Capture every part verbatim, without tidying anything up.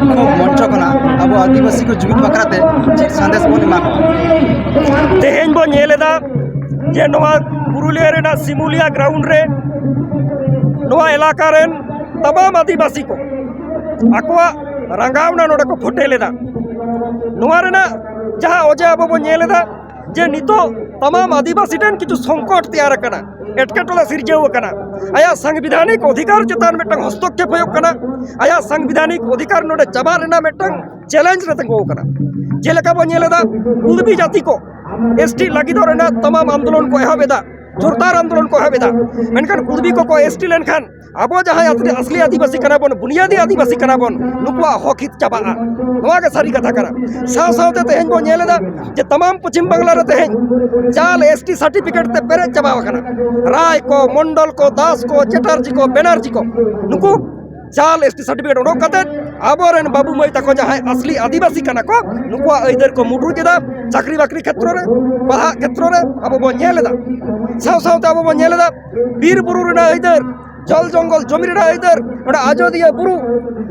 ᱢᱚᱧᱪᱚ ᱠᱷᱚᱱᱟᱜ ᱟᱵᱚ ᱟᱹᱫᱤᱵᱟᱹᱥᱤ ᱠᱚ ᱡᱩᱢᱤᱫ ᱵᱟᱠᱷᱨᱟ ᱛᱮ ᱪᱮᱫ ᱥᱟᱸᱫᱮᱥ ᱵᱚᱱ ᱮᱢᱟ ᱠᱚᱣᱟ? ᱛᱮᱦᱮᱧ ᱵᱚᱱ ᱧᱮᱞ ᱮᱫᱟ ᱡᱮ ᱱᱚᱣᱟ ᱯᱩᱨᱩᱞᱤᱭᱟᱹ ᱨᱮᱱᱟᱜ ᱥᱤᱢᱩᱞᱤᱭᱟ ᱜᱨᱟᱣᱩᱱᱰ ᱨᱮ ᱱᱚᱣᱟ ᱮᱞᱟᱠᱟ ᱨᱮᱱ ᱛᱟᱢᱟᱢ ᱟᱹᱫᱤᱵᱟᱹᱥᱤ ᱠᱚ ᱟᱠᱚᱣᱟᱜ ᱨᱟᱸᱜᱟᱣᱱᱟ ᱱᱚᱰᱮ ᱠᱚ ᱯᱷᱚᱴᱮᱞ ᱮᱫᱟ᱾ ᱱᱚᱣᱟ ᱨᱮᱱᱟᱜ ᱡᱟᱦᱟᱸ ᱚᱡᱮ ᱟᱵᱚ ᱵᱚᱱ ᱧᱮᱞ ᱮᱫᱟ ᱡᱮ ᱱᱤᱛᱚᱜ ᱛᱟᱢᱟᱢ ᱟᱹᱫᱤᱵᱟᱹᱥᱤ ᱴᱷᱮᱱ ᱠᱤᱪᱷᱩ ᱥᱚᱝᱠᱚᱴ ᱛᱮᱭᱟᱨ ᱟᱠᱟᱱᱟ, ᱮᱴᱠᱮᱴᱚᱬᱮ ᱥᱤᱨᱡᱟᱹᱣ ᱟᱠᱟᱱᱟ᱾ ᱟᱭᱟᱜ ᱥᱟᱝᱵᱤᱫᱷᱟᱱᱤᱠ ᱚᱫᱷᱤᱠᱟᱨ ᱪᱮᱛᱟᱱ ᱢᱤᱫᱴᱟᱝ ᱦᱚᱥᱛᱚᱠᱠᱷᱮᱯ ᱦᱩᱭᱩᱜ ᱠᱟᱱᱟ, ᱟᱭᱟᱜ ᱥᱟᱝᱵᱤᱫᱷᱟᱱᱤᱠ ᱚᱫᱷᱤᱠᱟᱨ ᱱᱚᱰᱮ ᱪᱟᱵᱟᱜ ᱨᱮᱱᱟᱜ ᱢᱤᱫᱴᱟᱝ ᱪᱮᱞᱮᱧᱡᱽ ᱨᱮ ᱛᱤᱸᱜᱩ ᱟᱠᱟᱱᱟ᱾ ᱡᱮᱞᱮᱠᱟ ᱵᱚᱱ ᱧᱮᱞ ᱮᱫᱟ, ᱠᱩᱲᱢᱤ ᱡᱟᱹᱛᱤ ᱠᱚ ᱮᱥᱴᱤ ᱞᱟᱹᱜᱤᱫ ᱨᱮᱱᱟᱜ ᱛᱟᱢᱟᱢ ᱟᱱᱫᱳᱞᱚᱱ ᱠᱚ ᱮᱦᱚᱵ ᱮᱫᱟ, ᱡᱳᱨᱫᱟᱨ ᱟᱱᱫᱳᱞᱚᱱ ᱠᱚ ᱮᱦᱚᱵ ᱮᱫᱟ, ᱢᱮᱱᱠᱷᱟᱱ ᱠᱩᱲᱢᱤ ᱠᱚᱠᱚ ᱮᱥᱴᱤ ᱞᱮᱱᱠᱷᱟᱱ ᱟᱵᱚ ᱡᱟᱦᱟᱸᱭ ᱟᱹᱫᱤ-, ᱟᱥᱞᱤ ᱟᱹᱫᱤᱵᱟᱹᱥᱤ ᱠᱟᱱᱟ ᱵᱚᱱ, ᱵᱩᱱᱤᱭᱟᱹᱫᱤ ᱟᱹᱫᱤᱵᱟᱹᱥᱤ ᱠᱟᱱᱟ ᱵᱚᱱ, ᱱᱩᱠᱩᱣᱟᱜ ᱦᱚᱠ ᱦᱤᱛ ᱪᱟᱵᱟᱜᱼᱟ᱾ ᱱᱚᱣᱟ ᱜᱮ ᱥᱟᱹᱨᱤ ᱠᱟᱛᱷᱟ ᱠᱟᱱᱟ᱾ ᱥᱟᱶ ᱥᱟᱶᱛᱮ ᱛᱮᱦᱮᱧ ᱵᱚᱱ ᱧᱮᱞ ᱮᱫᱟ ᱡᱮ ᱛᱟᱢᱟᱢ ᱯᱚᱪᱷᱤᱢ ᱵᱟᱝᱞᱟ ᱨᱮ ᱛᱮᱦᱮᱧ ᱡᱟᱞ ᱮᱥᱴᱤ ᱥᱟᱨᱴᱤᱯᱷᱤᱠᱮᱴ ᱛᱮ ᱯᱮᱨᱮᱡ ᱪᱟᱵᱟ ᱟᱠᱟᱱᱟ᱾ ᱨᱟᱭ ᱠᱚ, ᱢᱚᱱᱰᱚᱞ ᱠᱚ, ᱫᱟᱥ ᱠᱚ, ᱪᱮᱴᱟᱨᱡᱤ ᱠᱚ, ᱵᱮᱱᱟᱨᱡᱤ ᱠᱚ, ᱱᱩᱠᱩ ᱡᱟᱞ ᱮᱥᱴᱤ ᱥᱟᱨᱴᱤᱯᱷᱤᱠᱮᱴ ᱚᱰᱚᱠ ᱠᱟᱛᱮ ᱟᱵᱚᱨᱮᱱ ᱵᱟᱹᱵᱩ ᱢᱟᱹᱭ ᱛᱟᱠᱚ ᱡᱟᱦᱟᱸᱭ ᱟᱥᱞᱤ ᱟᱹᱫᱤᱵᱟᱹᱥᱤ ᱠᱟᱱᱟ ᱠᱚ, ᱱᱩᱠᱩᱣᱟᱜ ᱟᱹᱭᱫᱟᱹᱨ ᱠᱚ ᱢᱩᱴᱨᱩᱡ ᱮᱫᱟ᱾ ᱪᱟᱹᱠᱨᱤ ᱵᱟᱹᱠᱨᱤ ᱠᱷᱮᱛᱨᱚ ᱨᱮ, ᱯᱟᱲᱦᱟᱜ ᱠᱷᱮᱛᱨᱚ ᱨᱮ ᱟᱵᱚ ᱵᱚᱱ ᱧᱮᱞ ᱮᱫᱟ᱾ ᱥᱟᱶ ᱥᱟᱶᱛᱮ ᱟᱵᱚ ᱵᱚᱱ ᱧᱮᱞ ᱮᱫᱟ ᱵᱤᱨ ᱵᱩᱨᱩ ᱨᱮᱱᱟᱜ ᱟᱹᱭᱫᱟᱹᱨ, ᱡᱚᱞ ᱡᱚᱝᱜᱚᱞ ᱡᱚᱢᱤ ᱨᱮᱱᱟᱜ ᱟᱹᱭᱫᱟᱹᱨ, ᱱᱚᱰᱮ ᱟᱡᱚᱫᱤᱭᱟᱹ ᱵᱩᱨᱩ,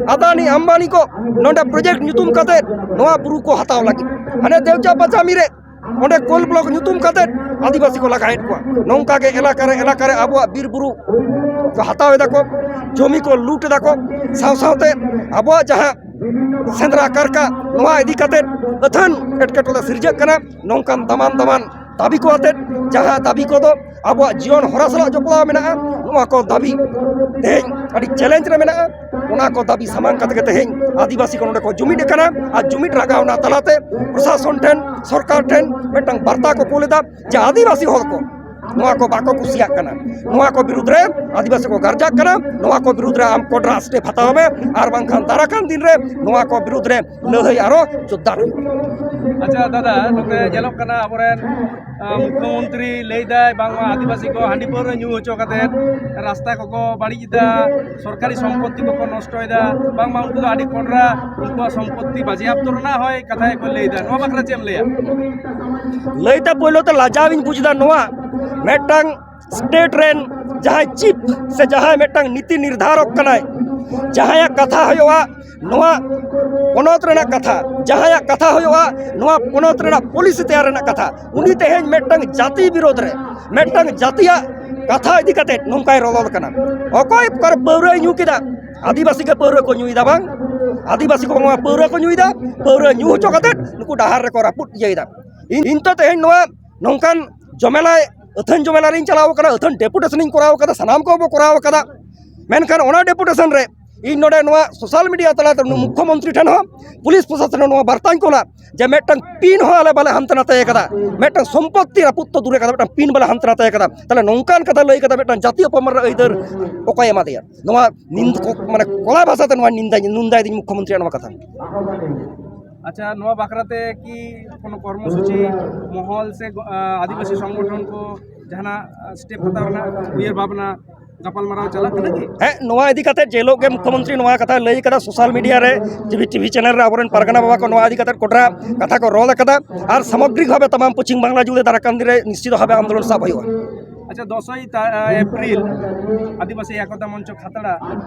ᱟᱫᱟᱱᱤ ᱟᱢᱵᱟᱱᱤ ᱠᱚ ᱱᱚᱰᱮ ᱯᱨᱚᱡᱮᱠᱴ ᱧᱩᱛᱩᱢ ᱠᱟᱛᱮ ᱱᱚᱣᱟ ᱵᱩᱨᱩ ᱠᱚ ᱦᱟᱛᱟᱣ ᱞᱟᱹᱜᱤᱫ᱾ ᱦᱟᱱᱮ ᱫᱮᱣᱪᱟ ᱯᱟᱪᱟᱢᱤ ᱨᱮ ᱚᱸᱰᱮ ᱠᱳᱞ ᱵᱞᱚᱠ ᱧᱩᱛᱩᱢ ᱠᱟᱛᱮ ᱟᱹᱫᱤᱵᱟᱹᱥᱤ ᱠᱚ ᱞᱟᱜᱟᱭᱮᱫ ᱠᱚᱣᱟ᱾ ᱱᱚᱝᱠᱟ ᱜᱮ ᱮᱞᱟᱠᱟ ᱨᱮ, ᱮᱞᱟᱠᱟ ᱨᱮ ᱟᱵᱚᱣᱟᱜ ᱵᱤᱨ ᱵᱩᱨᱩ ᱠᱚ ᱦᱟᱛᱟᱣ ᱮᱫᱟ ᱠᱚ, ᱡᱚᱢᱤ ᱠᱚ ᱞᱩᱴ ᱮᱫᱟ ᱠᱚ, ᱥᱟᱶ ᱥᱟᱶᱛᱮ ᱟᱵᱚᱣᱟᱜ ᱡᱟᱦᱟᱸ ᱥᱮᱸᱫᱽᱨᱟ ᱠᱟᱨᱠᱟ, ᱱᱚᱣᱟ ᱤᱫᱤ ᱠᱟᱛᱮ ᱟᱹᱛᱷᱟᱹᱱ ᱮᱴᱠᱮᱴᱚᱬᱮ ᱥᱤᱨᱡᱟᱹᱜ ᱠᱟᱱᱟ᱾ ᱱᱚᱝᱠᱟᱱ ᱫᱟᱢᱟᱱ ᱫᱟᱢᱟᱱ ᱫᱟᱹᱵᱤ ᱠᱚ ᱟᱛᱮ, ᱡᱟᱦᱟᱸ ᱫᱟᱹᱵᱤ ᱠᱚᱫᱚ ᱟᱵᱚᱣᱟᱜ ᱡᱤᱭᱚᱱ ᱦᱚᱨᱟ ᱥᱟᱞᱟᱜ ᱡᱚᱯᱲᱟᱣ ᱢᱮᱱᱟᱜᱼᱟ, ᱱᱚᱣᱟ ᱠᱚ ᱫᱟᱹᱵᱤ ᱛᱮᱦᱮᱧ ᱟᱹᱰᱤ ᱪᱮᱞᱮᱧᱡᱽ ᱨᱮ ᱢᱮᱱᱟᱜᱼᱟ᱾ ᱚᱱᱟ ᱠᱚ ᱫᱟᱹᱵᱤ ᱥᱟᱢᱟᱝ ᱠᱟᱛᱮ ᱜᱮ ᱛᱮᱦᱮᱧ ᱟᱹᱫᱤᱵᱟᱹᱥᱤ ᱠᱚ ᱱᱚᱰᱮ ᱠᱚ ᱡᱩᱢᱤᱫ ᱟᱠᱟᱱᱟ᱾ ᱟᱨ ᱡᱩᱢᱤᱫ ᱨᱟᱜᱟᱣᱱᱟ ᱛᱟᱞᱟᱛᱮ ᱯᱨᱚᱥᱟᱥᱚᱱ ᱴᱷᱮᱱ, ᱥᱚᱨᱠᱟᱨ ᱴᱷᱮᱱ ᱢᱤᱫᱴᱟᱝ ᱵᱟᱨᱛᱟ ᱠᱚ ᱠᱩᱞ ᱮᱫᱟ ᱡᱮ ᱟᱹᱫᱤᱵᱟᱹᱥᱤ ᱦᱚᱲ ᱠᱚ ᱱᱚᱣᱟ ᱠᱚ ᱵᱟᱠᱚ ᱠᱩᱥᱤᱭᱟᱜ ᱠᱟᱱᱟ, ᱱᱚᱣᱟ ᱠᱚ ᱵᱤᱨᱩᱫᱽ ᱨᱮ ᱟᱹᱫᱤᱵᱟᱹᱥᱤ ᱠᱚ ᱜᱟᱨᱡᱟᱜ ᱠᱟᱱᱟ, ᱱᱚᱣᱟ ᱠᱚ ᱵᱤᱨᱩᱫᱽ ᱨᱮ ᱟᱢ ᱠᱚᱰᱨᱟ ᱥᱴᱮᱯ ᱦᱟᱛᱟᱣ ᱢᱮ, ᱟᱨ ᱵᱟᱝᱠᱷᱟᱱ ᱫᱟᱨᱟᱠᱟᱱ ᱫᱤᱱ ᱨᱮ ᱱᱚᱣᱟ ᱠᱚ ᱵᱤᱨᱩᱫᱽ ᱨᱮ ᱞᱟᱹᱲᱦᱟᱹᱭ ᱟᱨᱚ ᱡᱳᱨᱫᱟᱨ ᱦᱩᱭᱩᱜᱼᱟ᱾ ᱟᱪᱪᱷᱟ ᱫᱟᱫᱟ, ᱱᱚᱛᱮ ᱧᱮᱞᱚᱜ ᱠᱟᱱᱟ ᱟᱵᱚᱨᱮᱱ, ᱟᱸ, ᱢᱩᱠᱷᱭᱚᱢᱚᱱᱛᱨᱤ ᱞᱟᱹᱭᱫᱟᱭ ᱵᱟᱝᱢᱟ ᱟᱹᱫᱤᱵᱟᱹᱥᱤ ᱠᱚ ᱦᱟᱺᱰᱤ ᱯᱟᱹᱣᱨᱟᱹ ᱧᱩ ᱦᱚᱪᱚ ᱠᱟᱛᱮ ᱨᱟᱥᱛᱟ ᱠᱚᱠᱚ ᱵᱟᱹᱲᱤᱡ ᱮᱫᱟ, ᱥᱚᱨᱠᱟᱨᱤ ᱥᱚᱢᱯᱚᱛᱛᱤ ᱠᱚᱠᱚ ᱱᱚᱥᱴᱚᱭᱮᱫᱟ, ᱵᱟᱝᱢᱟ ᱩᱱᱠᱩ ᱫᱚ ᱟᱹᱰᱤ ᱠᱚᱰᱨᱟ ᱩᱱᱠᱩᱣᱟᱜ ᱥᱚᱢᱯᱚᱛᱛᱤ ᱵᱟᱡᱮᱭᱟᱯᱛᱚ ᱨᱮᱱᱟᱜ ᱦᱚᱸᱭ ᱠᱟᱛᱷᱟ ᱜᱮᱠᱚ ᱞᱟᱹᱭᱫᱟ᱾ ᱱᱚᱣᱟ ᱵᱟᱠᱷᱨᱟ ᱪᱮᱫ ᱮᱢ ᱞᱟᱹᱭᱟ? ᱞᱟᱹᱭᱛᱮ ᱯᱳᱭᱞᱳ ᱛᱮ ᱞᱟᱡᱟᱣ ᱤᱧ ᱵᱩᱡᱽ ᱮᱫᱟ᱾ ᱱᱚᱣᱟ ᱢᱤᱫᱴᱟᱝ ᱥᱴᱮᱴ ᱨᱮᱱ ᱡᱟᱦᱟᱸᱭ ᱪᱤᱯ ᱥᱮ ᱡᱟᱦᱟᱸᱭ ᱢᱤᱫᱴᱟᱝ ᱱᱤᱛᱤ ᱱᱤᱨᱫᱷᱟᱨᱚᱠ ᱠᱟᱱᱟᱭ, ᱡᱟᱦᱟᱸᱭᱟᱜ ᱠᱟᱛᱷᱟ ᱦᱩᱭᱩᱜᱼᱟ ᱱᱚᱣᱟ ᱯᱚᱱᱚᱛ ᱨᱮᱱᱟᱜ ᱠᱟᱛᱷᱟ, ᱡᱟᱦᱟᱸᱭᱟᱜ ᱠᱟᱛᱷᱟ ᱦᱩᱭᱩᱜᱼᱟ ᱱᱚᱣᱟ ᱯᱚᱱᱚᱛ ᱨᱮᱱᱟᱜ ᱯᱚᱞᱤᱥᱤ ᱛᱮᱭᱟᱨ ᱨᱮᱱᱟᱜ ᱠᱟᱛᱷᱟ, ᱩᱱᱤ ᱛᱮᱦᱮᱧ ᱢᱤᱫᱴᱟᱝ ᱡᱟᱹᱛᱤ ᱵᱤᱨᱳᱫᱷ ᱨᱮ, ᱢᱤᱫᱴᱟᱝ ᱡᱟᱹᱛᱤᱭᱟᱜ ᱠᱟᱛᱷᱟ ᱤᱫᱤ ᱠᱟᱛᱮ ᱱᱚᱝᱠᱟᱭ ᱨᱚᱲ ᱠᱟᱱᱟ᱾ ᱚᱠᱚᱭ ᱚᱠᱟᱨᱮ ᱯᱟᱹᱣᱨᱟᱹᱭ ᱧᱩ ᱠᱮᱫᱟ? ᱟᱹᱫᱤᱵᱟᱹᱥᱤ ᱜᱮ ᱯᱟᱹᱣᱨᱟᱹ ᱠᱚ ᱧᱩᱭᱮᱫᱟ, ᱵᱟᱝ? ᱟᱹᱫᱤᱵᱟᱹᱥᱤ ᱠᱚ ᱵᱟᱝ ᱯᱟᱹᱣᱨᱟᱹ ᱠᱚ ᱧᱩᱭᱮᱫᱟ, ᱯᱟᱹᱣᱨᱟᱹ ᱧᱩ ᱦᱚᱪᱚ ᱠᱟᱛᱮ ᱱᱩᱠᱩ ᱰᱟᱦᱟᱨ ᱨᱮᱠᱚ ᱨᱟᱹᱯᱩᱫ ᱤᱭᱟᱹᱭᱮᱫᱟ᱾ ᱤᱧ ᱤᱧ ᱛᱚ ᱛᱮᱦᱮᱧ ᱱᱚᱣᱟ ᱱᱚᱝᱠᱟᱱ ᱡᱚᱢᱮᱞᱟᱭ ᱟᱹᱛᱷᱟᱹᱱ ᱡᱚᱢᱮᱞᱟ ᱨᱤᱧ ᱪᱟᱞᱟᱣ ᱠᱟᱱᱟ, ᱟᱹᱛᱷᱟᱹᱱ ᱰᱮᱯᱩᱴᱮᱥᱚᱱᱤᱧ ᱠᱚᱨᱟᱣ ᱠᱟᱫᱟ, ᱥᱟᱱᱟᱢ ᱠᱚᱵᱚ ᱠᱚᱨᱟᱣ ᱠᱟᱫᱟ᱾ ᱢᱮᱱᱠᱷᱟᱱ ᱚᱱᱟ ᱰᱮᱯᱩᱴᱮᱥᱚᱱ ᱨᱮ ᱤᱧ ᱱᱚᱰᱮ ᱱᱚᱣᱟ ᱥᱳᱥᱟᱞ ᱢᱤᱰᱤᱭᱟ ᱛᱟᱞᱟᱛᱮ ᱱᱩᱭ ᱢᱩᱠᱠᱷᱚᱢᱚᱱᱛᱨᱤ ᱴᱷᱮᱱ ᱦᱚᱸ, ᱯᱩᱞᱤᱥ ᱯᱨᱚᱥᱟᱥᱚᱱ ᱦᱚᱸ ᱱᱚᱣᱟ ᱵᱟᱨᱛᱟᱧ ᱠᱚᱞᱟ ᱡᱮ ᱢᱤᱫᱴᱟᱝ ᱯᱤᱱ ᱦᱚᱸ ᱟᱞᱮ ᱵᱟᱞᱮ ᱦᱟᱱᱛᱮ ᱱᱟᱛᱮ ᱠᱟᱫᱟ, ᱢᱤᱫᱴᱟᱝ ᱥᱚᱢᱯᱚᱛᱛᱤ ᱨᱟᱹᱯᱩᱫ ᱛᱚ ᱫᱩᱨᱮ ᱠᱟᱫᱟ, ᱢᱤᱫᱴᱟᱝ ᱯᱤᱱ ᱵᱟᱞᱮ ᱦᱟᱱᱛᱮ ᱱᱟᱛᱮ ᱠᱟᱫᱟ᱾ ᱛᱟᱦᱚᱞᱮ ᱱᱚᱝᱠᱟᱱ ᱠᱟᱛᱷᱟ ᱞᱟᱹᱭ ᱠᱟᱛᱮ ᱢᱤᱫᱴᱟᱝ ᱡᱟᱹᱛᱤ ᱚᱯᱚᱢᱟᱱ ᱨᱮ ᱟᱹᱭᱫᱟᱹᱨ ᱚᱠᱚᱭ ᱮᱢᱟ ᱫᱮᱭᱟ? ᱱᱚᱣᱟ ᱱᱤᱱᱫ-, ᱠᱚ-, ᱢᱟᱱᱮ ᱠᱚᱲᱟ ᱵᱷᱟᱥᱟᱛᱮ ᱱᱚᱣᱟ ᱱᱤᱱᱫᱟ, ᱱᱤᱱᱫᱟᱭ ᱫᱤᱧ ᱢᱩᱠᱠᱷᱚᱢᱚᱱᱛᱨᱤᱭᱟᱜ ᱱᱚᱣᱟ ᱠᱟᱛᱷᱟ᱾ ᱟᱪᱪᱷᱟ, ᱱᱚᱣᱟ ᱵᱟᱠᱷᱨᱟᱛᱮ ᱠᱤ ᱠᱳᱱᱳ ᱠᱚᱨᱢᱚᱥᱩᱪᱤ ᱢᱚᱦᱚᱞ ᱥᱮ ᱜᱚ-, ᱟ, ᱟᱹᱫᱤᱵᱟᱹᱥᱤ ᱥᱚᱝᱜᱚᱴᱷᱚᱱ ᱠᱚ ᱡᱟᱦᱟᱱᱟᱜ, ᱟ, ᱥᱴᱮᱯ ᱦᱟᱛᱟᱣ ᱨᱮᱱᱟᱜ ᱩᱭᱦᱟᱹᱨ ᱵᱷᱟᱵᱽᱱᱟ ᱜᱟᱯᱟᱞᱢᱟᱨᱟᱣ ᱪᱟᱞᱟᱜ ᱠᱟᱱᱟ ᱠᱤ? ᱦᱮᱸ, ᱱᱚᱣᱟ ᱤᱫᱤ ᱠᱟᱛᱮ ᱡᱮ ᱦᱤᱞᱳᱜ ᱜᱮ ᱢᱩᱠᱠᱷᱚᱢᱚᱱᱛᱨᱤ ᱱᱚᱣᱟ ᱠᱟᱛᱷᱟᱭ ᱞᱟᱹᱭ ᱠᱟᱫᱟ, ᱥᱳᱥᱟᱞ ᱢᱤᱰᱤᱭᱟ ᱨᱮ, ᱴᱤᱵᱷᱤ, ᱴᱤᱵᱷᱤ ᱪᱮᱱᱮᱞ ᱨᱮ ᱟᱵᱚᱨᱮᱱ ᱯᱟᱨᱜᱟᱱᱟ ᱵᱟᱵᱟ ᱠᱚ ᱱᱚᱣᱟ ᱤᱫᱤ ᱠᱟᱛᱮ ᱠᱚᱴᱨᱟ ᱠᱟᱛᱷᱟ ᱠᱚ ᱨᱚᱲ ᱠᱟᱫᱟ᱾ ᱟᱨ ᱥᱟᱢᱚᱜᱽᱨᱤᱠ ᱵᱷᱟᱵᱮ ᱛᱟᱢᱟᱢ ᱯᱚᱪᱷᱤᱢ ᱵᱟᱝᱞᱟ ᱡᱩᱲᱮ ᱫᱟᱨᱟᱠᱟᱱᱫᱤ ᱨᱮ ᱱᱤᱥᱪᱤᱛ ᱵᱷᱟᱵᱮ ᱟᱱᱫᱳᱞᱚᱱ ᱥᱟᱵ ᱦᱩᱭᱩᱜᱼᱟ᱾ ᱟᱪᱪᱷᱟ, ᱫᱚᱥᱚᱭ ᱛᱟ-, ᱟ, ᱮᱯᱨᱤᱞ ᱟᱹᱫᱤᱵᱟᱹᱥᱤ ᱮᱠᱚᱛᱟ ᱢᱚᱧᱪᱚ ᱠᱷᱟᱛᱲᱟ,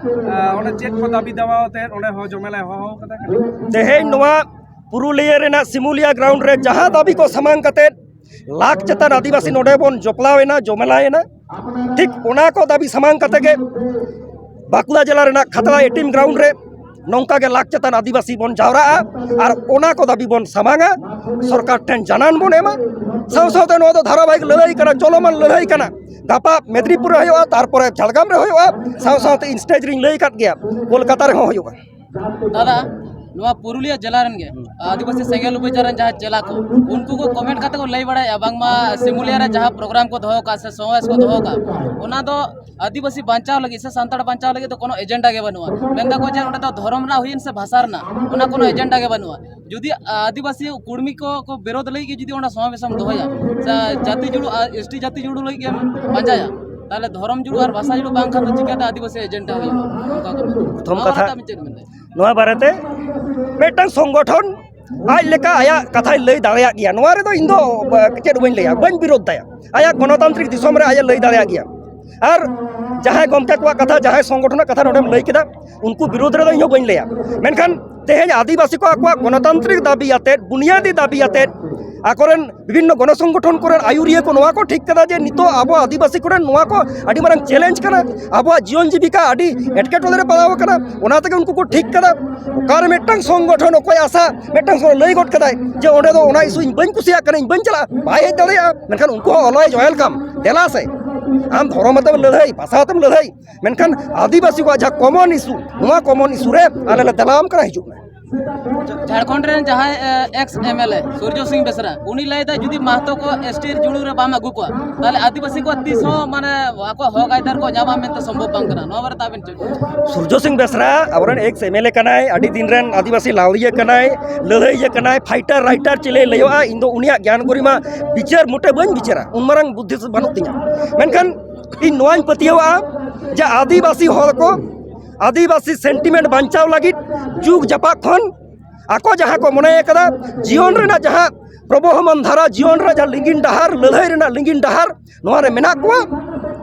ᱟ, ᱚᱸᱰᱮ ᱪᱮᱫ ᱠᱚ ᱫᱟᱹᱵᱤ ᱫᱟᱣᱟ ᱟᱛᱮ ᱚᱸᱰᱮ ᱦᱚᱸ ᱡᱚᱢᱮᱞᱟᱭ ᱦᱚᱦᱚ ᱠᱟᱫᱟ? ᱛᱮᱦᱮᱧ ᱱᱚᱣᱟ ᱯᱩᱨᱩᱞᱤᱭᱟᱹ ᱨᱮᱱᱟᱜ ᱥᱤᱢᱩᱞᱤᱭᱟ ᱜᱨᱟᱣᱩᱱᱰ ᱨᱮ ᱡᱟᱦᱟᱸ ᱫᱟᱹᱵᱤ ᱠᱚ ᱥᱟᱢᱟᱝ ᱠᱟᱛᱮ ᱞᱟᱠᱷ ᱪᱮᱛᱟᱱ ᱟᱹᱫᱤᱵᱟᱹᱥᱤ ᱱᱚᱰᱮ ᱵᱚᱱ ᱡᱚᱯᱲᱟᱣ ᱮᱱᱟ, ᱡᱚᱢᱮᱞᱟᱭ ᱮᱱᱟ, ᱴᱷᱤᱠ ᱚᱱᱟ ᱠᱚ ᱫᱟᱹᱵᱤ ᱥᱟᱢᱟᱝ ᱠᱟᱛᱮ ᱜᱮ ᱵᱟᱸᱠᱩᱲᱟ ᱡᱮᱞᱟ ᱨᱮᱱᱟᱜ ᱠᱷᱟᱛᱲᱟ ᱮᱴᱤᱢ ᱜᱨᱟᱣᱩᱱᱰ ᱨᱮ ᱱᱚᱝᱠᱟ ᱜᱮ ᱞᱟᱠᱷ ᱪᱮᱛᱟᱱ ᱟᱹᱫᱤᱵᱟᱹᱥᱤ ᱵᱚᱱ ᱡᱟᱣᱨᱟᱜᱼᱟ ᱟᱨ ᱚᱱᱟ ᱠᱚ ᱫᱟᱹᱵᱤ ᱵᱚᱱ ᱥᱟᱢᱟᱝᱟ, ᱥᱚᱨᱠᱟᱨ ᱴᱷᱮᱱ ᱡᱟᱱᱟᱱ ᱵᱚᱱ ᱮᱢᱟ᱾ ᱥᱟᱶ ᱥᱟᱶᱛᱮ ᱱᱚᱣᱟ ᱫᱚ ᱫᱷᱟᱨᱟᱵᱟᱦᱤᱠ ᱞᱟᱹᱲᱦᱟᱹᱭ ᱠᱟᱱᱟ, ᱪᱚᱞᱚᱢᱟᱱ ᱞᱟᱹᱲᱦᱟᱹᱭ ᱠᱟᱱᱟ᱾ ᱜᱟᱯᱟ ᱢᱮᱫᱽᱱᱤᱯᱩᱨ ᱨᱮ ᱦᱩᱭᱩᱜᱼᱟ, ᱛᱟᱨᱯᱚᱨᱮ ᱡᱷᱟᱲᱜᱨᱟᱢ ᱨᱮ ᱦᱩᱭᱩᱜᱼᱟ, ᱥᱟᱶ ᱥᱟᱶᱛᱮ ᱤᱧ ᱥᱴᱮᱡᱽ ᱨᱤᱧ ᱞᱟᱹᱭ ᱟᱠᱟᱫ ᱜᱮᱭᱟ, ᱠᱳᱞᱠᱟᱛᱟ ᱨᱮᱦᱚᱸ ᱦᱩᱭᱩᱜᱼᱟ᱾ ᱫᱟᱫᱟ, ᱱᱚᱣᱟ ᱯᱩᱨᱩᱞᱤᱭᱟᱹ ᱡᱮᱞᱟ ᱨᱮᱱ ᱜᱮ ᱟᱹᱫᱤᱵᱟᱹᱥᱤ ᱥᱮᱸᱜᱮᱞ ᱩᱯᱮᱡᱟ ᱨᱮᱱ ᱡᱟᱦᱟᱸ ᱪᱮᱞᱟ ᱠᱚ, ᱩᱱᱠᱩ ᱠᱚ ᱠᱚᱢᱮᱱᱴ ᱠᱟᱛᱮ ᱠᱚ ᱞᱟᱹᱭ ᱵᱟᱲᱟᱭᱮᱫᱼᱟ ᱵᱟᱝᱢᱟ ᱥᱤᱢᱩᱞᱤᱭᱟ ᱨᱮ ᱡᱟᱦᱟᱸ ᱯᱨᱳᱜᱨᱟᱢ ᱠᱚ ᱫᱚᱦᱚ ᱠᱟᱜᱼᱟ ᱥᱮ ᱥᱚᱢᱟᱵᱮᱥ ᱠᱚ ᱫᱚᱦᱚ ᱠᱟᱜᱼᱟ, ᱚᱱᱟ ᱫᱚ ᱟᱹᱫᱤᱵᱟᱹᱥᱤ ᱵᱟᱧᱪᱟᱣ ᱞᱟᱹᱜᱤᱫ ᱥᱮ ᱥᱟᱱᱛᱟᱲ ᱵᱟᱧᱪᱟᱣ ᱞᱟᱹᱜᱤᱫ ᱫᱚ ᱠᱳᱱᱳ ᱮᱡᱮᱱᱰᱟ ᱜᱮ ᱵᱟᱹᱱᱩᱜᱼᱟ᱾ ᱢᱮᱱᱫᱟ ᱠᱚ ᱡᱮ ᱚᱸᱰᱮ ᱫᱚ ᱫᱷᱚᱨᱚᱢ ᱨᱮᱱᱟᱜ ᱦᱩᱭᱮᱱ ᱥᱮ ᱵᱷᱟᱥᱟ ᱨᱮᱱᱟᱜ, ᱚᱱᱟ ᱠᱳᱱᱳ ᱮᱡᱮᱱᱰᱟ ᱜᱮ ᱵᱟᱹᱱᱩᱜᱼᱟ᱾ ᱡᱩᱫᱤ ᱟᱹᱫᱤᱵᱟᱹᱥᱤ ᱠᱩᱲᱢᱤ ᱠᱚ, ᱠᱚ ᱵᱤᱨᱳᱫ ᱞᱟᱹᱜᱤᱫ ᱜᱮ ᱡᱩᱫᱤ ᱚᱸᱰᱮ ᱥᱚᱢᱟᱵᱮᱥ ᱮᱢ ᱫᱚᱦᱚᱭᱟ, ᱥᱮ ᱡᱟᱹᱛᱤ ᱡᱩᱲᱩ, ᱟ, ᱮᱥ ᱴᱤ ᱡᱟᱹᱛᱤ ᱡᱩᱲᱩ ᱞᱟᱹᱜᱤᱫ ᱜᱮᱢ ᱯᱟᱸᱡᱟᱭᱟ, ᱛᱟᱦᱚᱞᱮ ᱫᱷᱚᱨᱚᱢ ᱡᱩᱲᱩ ᱟᱨ ᱵᱷᱟᱥᱟ ᱡᱩᱲᱩ ᱵᱟᱝᱠᱷᱟᱱ ᱫᱚ ᱪᱤᱠᱟᱹᱛᱮ ᱟᱹᱫᱤᱵᱟᱹᱥᱤ ᱮᱡᱮᱱᱰᱟ ᱦᱩᱭᱩᱜᱼᱟ? ᱚᱱᱠᱟ ᱠᱚ ᱢᱮᱱᱟ᱾ ᱯᱨᱚᱛᱷᱚᱢ ᱱᱚᱣᱟ ᱠᱟᱛᱷᱟ, ᱵᱟᱨᱮᱛᱮ ᱟᱢ ᱪᱮᱫ ᱮᱢ ᱢᱮᱱᱫᱟ? ᱱᱚᱣᱟ ᱵᱟᱨᱮᱛᱮ ᱢᱤᱫᱴᱟᱝ ᱥᱚᱝᱜᱚᱴᱷᱚᱱ ᱟᱡ ᱞᱮᱠᱟ ᱟᱭᱟᱜ ᱠᱟᱛᱷᱟᱭ ᱞᱟᱹᱭ ᱫᱟᱲᱮᱭᱟᱜ ᱜᱮᱭᱟ, ᱱᱚᱣᱟ ᱨᱮᱫᱚ ᱤᱧ ᱫᱚ, ᱵᱟ-, ᱪᱮᱫ ᱦᱚᱸ ᱵᱟᱹᱧ ᱞᱟᱹᱭᱟ, ᱵᱟᱹᱧ ᱵᱤᱨᱳᱫᱷ ᱛᱟᱭᱟ᱾ ᱟᱭᱟᱜ ᱜᱚᱱᱚᱛᱟᱱᱛᱨᱤᱠ ᱫᱤᱥᱚᱢ ᱨᱮ ᱟᱡ ᱮ ᱞᱟᱹᱭ ᱫᱟᱲᱮᱭᱟᱜ ᱜᱮᱭᱟ᱾ ᱟᱨ ᱡᱟᱦᱟᱸᱭ ᱜᱚᱢᱠᱮ ᱠᱚᱣᱟᱜ ᱠᱟᱛᱷᱟ, ᱡᱟᱦᱟᱸᱭ ᱥᱚᱝᱜᱚᱴᱷᱚᱱᱟᱜ ᱠᱟᱛᱷᱟ ᱱᱚᱰᱮᱢ ᱞᱟᱹᱭ ᱠᱮᱫᱟ, ᱩᱱᱠᱩ ᱵᱤᱨᱩᱫᱽ ᱨᱮᱫᱚ ᱤᱧ ᱦᱚᱸ ᱵᱟᱹᱧ ᱞᱟᱹᱭᱟ᱾ ᱢᱮᱱᱠᱷᱟᱱ ᱛᱮᱦᱮᱧ ᱟᱹᱫᱤᱵᱟᱹᱥᱤ ᱠᱚ ᱟᱠᱚᱣᱟᱜ ᱜᱚᱱᱚᱛᱟᱱᱛᱨᱤᱠ ᱫᱟᱹᱵᱤ ᱟᱛᱮᱫ, ᱵᱩᱱᱤᱭᱟᱹᱫᱤ ᱫᱟᱹᱵᱤ ᱟᱛᱮᱫ, ᱟᱠᱚᱨᱮᱱ ᱵᱤᱵᱷᱤᱱᱱᱚ ᱜᱚᱱᱚ ᱥᱚᱝᱜᱚᱴᱷᱚᱱ ᱠᱚᱨᱮᱱ ᱟᱹᱭᱩᱨᱤᱭᱟᱹ ᱠᱚ ᱱᱚᱣᱟ ᱠᱚ ᱴᱷᱤᱠ ᱠᱮᱫᱟ ᱡᱮ ᱱᱤᱛᱚᱜ ᱟᱵᱚ ᱟᱹᱫᱤᱵᱟᱹᱥᱤ ᱠᱚᱨᱮᱱ ᱱᱚᱣᱟ ᱠᱚ ᱟᱹᱰᱤ ᱢᱟᱨᱟᱝ ᱪᱮᱞᱮᱧᱡᱽ ᱠᱟᱱᱟ, ᱟᱵᱚᱣᱟᱜ ᱡᱤᱭᱚᱱ ᱡᱤᱵᱤᱠᱟ ᱟᱹᱰᱤ ᱮᱴᱠᱮᱴᱚᱬᱮ ᱨᱮ ᱯᱟᱲᱟᱣ ᱟᱠᱟᱱᱟ᱾ ᱚᱱᱟ ᱛᱮᱜᱮ ᱩᱱᱠᱩ ᱠᱚ ᱴᱷᱤᱠ ᱠᱮᱫᱟ, ᱚᱠᱟᱨᱮ ᱢᱤᱫᱴᱟᱝ ᱥᱚᱝᱜᱚᱴᱷᱚᱱ ᱚᱠᱚᱭ ᱟᱥᱟ ᱢᱤᱫᱴᱟᱝ ᱥᱚᱝᱜᱚᱴᱷᱚᱱ ᱞᱟᱹᱭ ᱜᱚᱫ ᱠᱟᱫᱟᱭ ᱡᱮ ᱚᱸᱰᱮ ᱫᱚ ᱚᱱᱟ issue ᱤᱧ ᱵᱟᱹᱧ ᱠᱩᱥᱤᱭᱟᱜ ᱠᱟᱱᱟ, ᱤᱧ ᱵᱟᱹᱧ ᱪᱟᱞᱟᱜᱼᱟ, ᱵᱟᱭ ᱦᱮᱡ ᱫᱟᱲᱮᱭᱟᱜᱼᱟ᱾ ᱢᱮᱱᱠᱷᱟᱱ ᱩᱱᱠᱩ ᱦᱚᱸ always welcome, ᱫᱮᱞᱟ ᱥᱮ, ᱟᱢ ᱫᱷᱚᱨᱚᱢ ᱟᱛᱮᱢ ᱞᱟᱹᱲᱦᱟᱹᱭ, ᱵᱷᱟᱥᱟ ᱟᱛᱮᱢ ᱞᱟᱹᱲᱦᱟᱹᱭ, ᱢᱮᱱᱠᱷᱟᱱ ᱟᱹᱫᱤᱵᱟᱹᱥᱤ ᱠᱚᱣᱟᱜ ᱡᱟᱦᱟᱸ common issue, ᱱᱚᱣᱟ common issue ᱨᱮ ᱟᱞᱮ ᱞᱮ ᱫᱮᱞᱟᱣᱟᱢ ᱠᱟᱱᱟ, ᱦᱤᱡᱩᱜ ᱢᱮ᱾ ᱡᱷᱟᱲᱠᱷᱚᱸᱰ ᱨᱮᱱ ᱡᱟᱦᱟᱸᱭ, ᱮ, ex MLA ᱥᱩᱨᱡᱚ ᱥᱤᱝ ᱵᱮᱥᱨᱟ, ᱩᱱᱤ ᱞᱟᱹᱭᱫᱟ ᱡᱩᱫᱤ ᱢᱟᱦᱛᱚ ᱠᱚ ST ᱨᱮ ᱡᱩᱲᱩ ᱨᱮ ᱵᱟᱢ ᱟᱹᱜᱩ ᱠᱚᱣᱟ, ᱛᱟᱦᱚᱞᱮ ᱟᱹᱫᱤᱵᱟᱹᱥᱤ ᱠᱚ ᱛᱤᱥ ᱦᱚᱸ, ᱢᱟᱱᱮ, ᱟᱠᱚᱣᱟᱜ ᱦᱚᱠ ᱟᱭᱫᱟᱨ ᱠᱚ ᱧᱟᱢᱟ ᱢᱮᱱᱛᱮ ᱥᱚᱢᱵᱷᱚᱵ ᱵᱟᱝ ᱠᱟᱱᱟ᱾ ᱱᱚᱣᱟ ᱵᱟᱨᱮᱛᱮ ᱟᱵᱮᱱ ᱪᱮᱫ? ᱥᱩᱨᱡᱚ ᱥᱤᱝ ᱵᱮᱥᱨᱟ ᱟᱵᱚᱨᱮᱱ ex MLA ᱠᱟᱱᱟᱭ, ᱟᱹᱰᱤ ᱫᱤᱱ ᱨᱮᱱ ᱟᱹᱫᱤᱵᱟᱹᱥᱤ ᱞᱟᱹᱣᱲᱤᱭᱟᱹ ᱠᱟᱱᱟᱭ, ᱞᱟᱹᱲᱦᱟᱹᱭᱤᱭᱟᱹ ᱠᱟᱱᱟᱭ, fighter writer ᱪᱮᱞᱮ ᱞᱟᱹᱭᱚᱜᱼᱟ, ᱤᱧ ᱫᱚ ᱩᱱᱤᱭᱟᱜ ᱜᱮᱭᱟᱱ ᱜᱚᱨᱤᱢᱟ ᱵᱤᱪᱟᱹᱨ ᱢᱚᱴᱮ ᱵᱟᱹᱧ ᱵᱤᱪᱟᱹᱨᱟ, ᱩᱱ ᱢᱟᱨᱟᱝ ᱵᱩᱫᱽᱫᱷᱤ ᱵᱟᱹᱱᱩᱜ ᱛᱤᱧᱟ᱾ ᱢᱮᱱᱠᱷᱟᱱ ᱤᱧ ᱱᱚᱣᱟᱧ ᱯᱟᱹᱛᱭᱟᱹᱣᱟᱜᱼᱟ ᱡᱮ ᱟᱹᱫᱤᱵᱟᱹᱥᱤ ᱦᱚᱲ ᱠᱚ ᱟᱹᱫᱤᱵᱟᱹᱥᱤ sentiment ᱵᱟᱧᱪᱟᱣ ᱞᱟᱹᱜᱤᱫ ᱡᱩᱜᱽ ᱡᱟᱯᱟᱜ ᱠᱷᱚᱱ ᱟᱠᱚ ᱡᱟᱦᱟᱸ ᱠᱚ ᱢᱚᱱᱮ ᱟᱠᱟᱫᱟ, ᱡᱤᱭᱚᱱ ᱨᱮᱱᱟᱜ ᱡᱟᱦᱟᱸ ᱯᱨᱚᱵᱚᱦᱚᱢᱟᱱ ᱫᱷᱟᱨᱟ, ᱡᱤᱭᱚᱱ ᱨᱮᱱᱟᱜ ᱡᱟᱦᱟᱸ ᱞᱤᱸᱜᱤᱱ ᱰᱟᱦᱟᱨ, ᱞᱟᱹᱲᱦᱟᱹᱭ ᱨᱮᱱᱟᱜ ᱞᱤᱸᱜᱤᱱ ᱰᱟᱦᱟᱨ, ᱱᱚᱣᱟ ᱨᱮ ᱢᱮᱱᱟᱜ ᱠᱚᱣᱟ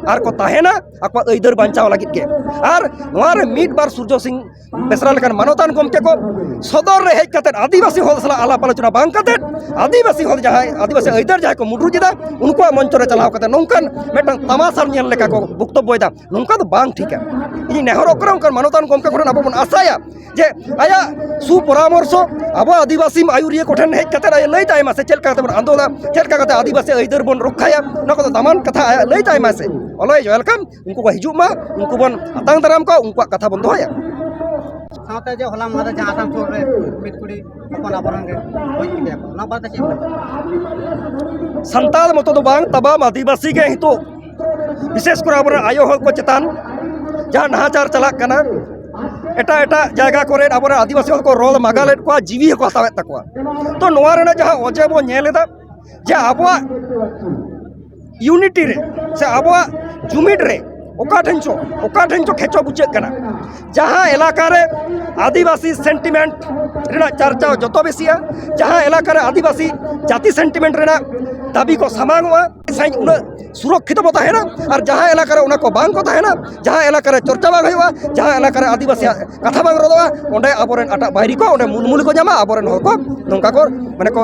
ᱟᱨ ᱠᱚ ᱛᱟᱦᱮᱱᱟ ᱟᱠᱚᱣᱟᱜ ᱟᱹᱭᱫᱟᱹᱨ ᱵᱟᱧᱪᱟᱣ ᱞᱟᱹᱜᱤᱫ ᱜᱮ᱾ ᱟᱨ ᱱᱚᱣᱟ ᱨᱮ ᱢᱤᱫ ᱵᱟᱨ ᱥᱩᱨᱡᱚ ᱥᱤᱝ ᱵᱮᱥᱨᱟ ᱞᱮᱠᱟᱱ ᱢᱟᱱᱚᱛᱟᱱ ᱜᱚᱢᱠᱮ ᱠᱚ ᱥᱚᱫᱚᱨ ᱨᱮ ᱦᱮᱡ ᱠᱟᱛᱮᱫ ᱟᱹᱫᱤᱵᱟᱹᱥᱤ ᱦᱚᱲ ᱥᱟᱞᱟᱜ ᱟᱞᱟᱯ ᱟᱞᱳᱪᱚᱱᱟ ᱵᱟᱝ ᱠᱟᱛᱮᱫ, ᱟᱹᱫᱤᱵᱟᱹᱥᱤ ᱦᱚᱲ ᱡᱟᱦᱟᱸᱭ ᱟᱹᱫᱤᱵᱟᱹᱥᱤ ᱟᱹᱭᱫᱟᱹᱨ ᱡᱟᱦᱟᱸᱭ ᱠᱚ ᱢᱩᱰᱨᱩᱡ ᱮᱫᱟ, ᱩᱱᱠᱩᱣᱟᱜ ᱢᱚᱧᱪᱚ ᱨᱮ ᱪᱟᱞᱟᱣ ᱠᱟᱛᱮᱫ ᱱᱚᱝᱠᱟᱱ ᱢᱤᱫᱴᱟᱝ ᱛᱟᱢᱟᱥᱟ ᱧᱮᱞ ᱞᱮᱠᱟ ᱠᱚ ᱵᱚᱠᱛᱚᱵᱵᱚᱭᱮᱫᱟ, ᱱᱚᱝᱠᱟ ᱫᱚ ᱵᱟᱝ ᱴᱷᱤᱠᱟ᱾ ᱤᱧ ᱱᱮᱦᱚᱨᱚᱜ ᱠᱟᱱᱟ ᱚᱱᱠᱟᱱ ᱢᱟᱱᱚᱛᱟᱱ ᱜᱚᱢᱠᱮ ᱠᱚᱴᱷᱮᱱ ᱟᱵᱚ ᱵᱚᱱ ᱟᱥᱟᱭᱟ ᱡᱮ ᱟᱭᱟᱜ ᱥᱩᱯᱚᱨᱟᱢᱚᱨᱥᱚ ᱟᱵᱚ ᱟᱹᱫᱤᱵᱟᱹᱥᱤ ᱟᱹᱭᱩᱨᱤᱭᱟᱹ ᱠᱚᱴᱷᱮᱱ ᱦᱮᱡ ᱠᱟᱛᱮᱫ ᱟᱡ ᱞᱟᱹᱭ ᱛᱟᱭ ᱢᱟ ᱥᱮ ᱪᱮᱫ ᱞᱮᱠᱟ ᱠᱟᱛᱮ ᱵᱚᱱ ᱟᱸᱫᱳᱲᱟ, ᱪᱮᱫ ᱞᱮᱠᱟ ᱠᱟᱛᱮ ᱟᱹᱫᱤᱵᱟᱹᱥᱤ ᱟᱹᱭᱫᱟᱹᱨ ᱵᱚᱱ ᱨᱚᱠᱠᱷᱟᱭᱟ, ᱱᱚᱣᱟ ᱠᱚᱫᱚ ᱫᱟᱢᱟᱱ ᱠᱟᱛᱷᱟ ᱟᱭᱟᱜ ᱞᱟᱹᱭ ᱛᱟᱭ ᱢᱟ ᱥᱮ᱾ Always welcome, ᱩᱱᱠᱩ ᱠᱚ ᱦᱤᱡᱩᱜ ᱢᱟ, ᱩᱱᱠᱩ ᱵᱚᱱ ᱟᱛᱟᱝ ᱫᱟᱨᱟᱢ ᱠᱚᱣᱟ, ᱩᱱᱠᱩᱣᱟᱜ ᱠᱟᱛᱷᱟ ᱵᱚᱱ ᱫᱚᱦᱚᱭᱟ᱾ ᱥᱟᱶᱛᱮ ᱡᱮ ᱦᱚᱞᱟ ᱢᱟᱦᱫᱮᱨ ᱡᱟᱦᱟᱸ ᱟᱥᱟᱱᱥᱳᱞ ᱨᱮ ᱢᱤᱫ ᱠᱩᱲᱤ ᱦᱚᱯᱚᱱ ᱟᱵᱚᱨᱮᱱ ᱜᱮ ᱜᱚᱡ ᱠᱮᱫᱮᱭᱟ ᱠᱚ, ᱚᱱᱟ ᱵᱟᱨᱮᱛᱮ ᱪᱮᱫ ᱮᱢ ᱞᱟᱹᱭᱟ? ᱥᱟᱱᱛᱟᱲ ᱢᱚᱛᱚ ᱫᱚ ᱵᱟᱝ, ᱛᱟᱢᱟᱢ ᱟᱹᱫᱤᱵᱟᱹᱥᱤ ᱜᱮ ᱱᱤᱛᱚᱜ, ᱵᱤᱥᱮᱥ ᱠᱚᱨᱮ ᱟᱵᱚᱨᱮᱱ ᱟᱭᱳ ᱦᱚᱲ ᱠᱚ ᱪᱮᱛᱟᱱ ᱡᱟᱦᱟᱸ ᱱᱟᱦᱟᱪᱟᱨ ᱪᱟᱞᱟᱜ ᱠᱟᱱᱟ, ᱮᱴᱟᱜ ᱮᱴᱟᱜ ᱡᱟᱭᱜᱟ ᱠᱚᱨᱮ ᱟᱵᱚᱨᱮᱱ ᱟᱹᱫᱤᱵᱟᱹᱥᱤ ᱦᱚᱲ ᱠᱚ ᱨᱚᱲ ᱢᱟᱜᱟᱞᱮᱫ ᱠᱚᱣᱟ, ᱡᱤᱣᱤ ᱦᱚᱸᱠᱚ ᱦᱟᱛᱟᱣᱮᱫ ᱛᱟᱠᱚᱣᱟ᱾ ᱛᱚ ᱱᱚᱣᱟ ᱨᱮᱱᱟᱜ ᱡᱟᱦᱟᱸ ᱚᱡᱮ ᱵᱚ ᱧᱮᱞ ᱮᱫᱟ ᱡᱮ ᱟᱵᱚᱣᱟᱜ unity ᱨᱮ ᱥᱮ ᱟᱵᱚᱣᱟᱜ ᱡᱩᱢᱤᱫ ᱨᱮ ᱚᱠᱟ ᱴᱷᱮᱱ ᱪᱚ, ᱚᱠᱟ ᱴᱷᱮᱱ ᱪᱚ ᱠᱷᱮᱪᱚ ᱵᱩᱡᱷᱟᱹᱜ ᱠᱟᱱᱟ᱾ ᱡᱟᱦᱟᱸ ᱮᱞᱟᱠᱟ ᱨᱮ ᱟᱹᱫᱤᱵᱟᱹᱥᱤ sentiment ᱨᱮᱱᱟᱜ ᱪᱟᱨᱪᱟᱣ ᱡᱚᱛᱚ ᱵᱮᱥᱤᱜᱼᱟ, ᱡᱟᱦᱟᱸ ᱮᱞᱟᱠᱟ ᱨᱮ ᱟᱹᱫᱤᱵᱟᱹᱥᱤ ᱡᱟᱹᱛᱤ sentiment ᱨᱮᱱᱟᱜ ᱫᱟᱹᱵᱤ ᱠᱚ ᱥᱟᱢᱟᱝᱚᱜᱼᱟ, ᱥᱟᱹᱧ ᱩᱱᱟᱹᱜ ᱥᱩᱨᱚᱠᱠᱷᱤᱛ ᱵᱚ ᱛᱟᱦᱮᱱᱟ᱾ ᱟᱨ ᱡᱟᱦᱟᱸ ᱮᱞᱟᱠᱟ ᱨᱮ ᱚᱱᱟ ᱠᱚ ᱵᱟᱝ ᱠᱚ ᱛᱟᱦᱮᱱᱟ, ᱡᱟᱦᱟᱸ ᱮᱞᱟᱠᱟ ᱨᱮ ᱪᱚᱨᱪᱟ ᱵᱟᱝ ᱦᱩᱭᱩᱜᱼᱟ, ᱡᱟᱦᱟᱸ ᱮᱞᱟᱠᱟ ᱨᱮ ᱟᱹᱫᱤᱵᱟᱹᱥᱤᱭᱟᱜ ᱠᱟᱛᱷᱟ ᱵᱟᱝ ᱨᱚᱲᱚᱜᱼᱟ, ᱚᱸᱰᱮ ᱟᱵᱚᱨᱮᱱ ᱟᱴᱟᱜ ᱵᱟᱭᱨᱤ ᱠᱚ ᱚᱸᱰᱮ ᱢᱩᱞᱢᱩᱞᱤ ᱠᱚ ᱧᱟᱢᱟ, ᱟᱵᱚᱨᱮᱱ ᱦᱚᱲ ᱠᱚ ᱱᱚᱝᱠᱟ ᱠᱚ ᱢᱟᱱᱮ ᱠᱚ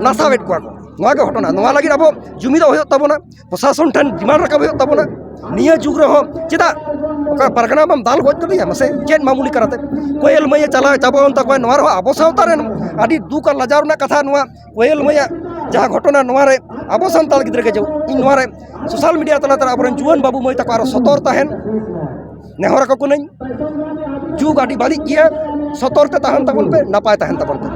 ᱱᱟᱥᱟᱣᱮᱫ ᱠᱚᱣᱟ ᱠᱚ᱾ ᱱᱚᱣᱟ ᱜᱮ ᱜᱷᱚᱴᱚᱱᱟ᱾ ᱱᱚᱣᱟ ᱞᱟᱹᱜᱤᱫ ᱟᱵᱚ ᱡᱩᱢᱤᱫᱚᱜ ᱦᱩᱭᱩᱜ ᱛᱟᱵᱚᱱᱟ, ᱯᱨᱚᱥᱟᱥᱚᱱ ᱴᱷᱮᱱ ᱰᱤᱢᱟᱱᱰ ᱨᱟᱠᱟᱵ ᱦᱩᱭᱩᱜ ᱛᱟᱵᱚᱱᱟ᱾ ᱱᱤᱭᱟᱹ ᱡᱩᱜᱽ ᱨᱮᱦᱚᱸ ᱪᱮᱫᱟᱜ ᱚᱠᱟ ᱯᱟᱨᱜᱟᱱᱟ ᱵᱟᱢ ᱫᱟᱞ ᱜᱚᱡ ᱠᱮᱫᱮᱭᱟ? ᱢᱟᱥᱮ ᱪᱮᱫ ᱢᱟᱢᱩᱞᱤ ᱠᱟᱱᱟᱛᱮ ᱠᱳᱭᱮᱞ ᱢᱟᱹᱭᱮ ᱪᱟᱞᱟᱣ ᱪᱟᱵᱟᱣᱮᱱ ᱛᱟᱠᱚᱣᱟ? ᱱᱚᱣᱟ ᱨᱮᱦᱚᱸ ᱟᱵᱚ ᱥᱟᱶᱛᱟ ᱨᱮᱱ ᱟᱹᱰᱤ ᱫᱩᱠ ᱟᱨ ᱞᱟᱡᱟᱣ ᱨᱮᱱᱟᱜ ᱠᱟᱛᱷᱟ᱾ ᱱᱚᱣᱟ ᱠᱳᱭᱮᱞ ᱢᱟᱹᱭᱟᱜ ᱡᱟᱦᱟᱸ ᱜᱷᱚᱴᱚᱱᱟ, ᱱᱚᱣᱟ ᱨᱮ ᱟᱵᱚ ᱥᱟᱱᱛᱟᱲ ᱜᱤᱫᱽᱨᱟᱹ ᱜᱮ ᱡᱮ ᱤᱧ ᱱᱚᱣᱟ ᱨᱮ ᱥᱳᱥᱟᱞ ᱢᱤᱰᱤᱭᱟ ᱛᱟᱞᱟᱛᱮ ᱟᱵᱚᱨᱮᱱ ᱡᱩᱣᱟᱹᱱ ᱵᱟᱹᱵᱩ ᱢᱟᱹᱭ ᱛᱟᱠᱚ ᱟᱨᱚ ᱥᱚᱛᱚᱨ ᱛᱟᱦᱮᱱ ᱱᱮᱦᱚᱨ ᱟᱠᱚ ᱠᱟᱹᱱᱟᱹᱧ᱾ ᱡᱩᱜᱽ ᱟᱹᱰᱤ ᱵᱟᱹᱲᱤᱡ ᱜᱮᱭᱟ, ᱥᱚᱛᱚᱨ ᱛᱮ ᱛᱟᱦᱮᱱ ᱛᱟᱵᱚᱱ ᱯᱮ, ᱱᱟᱯᱟᱭ ᱛᱟᱦᱮᱱ ᱛᱟᱵᱚᱱ ᱯᱮ᱾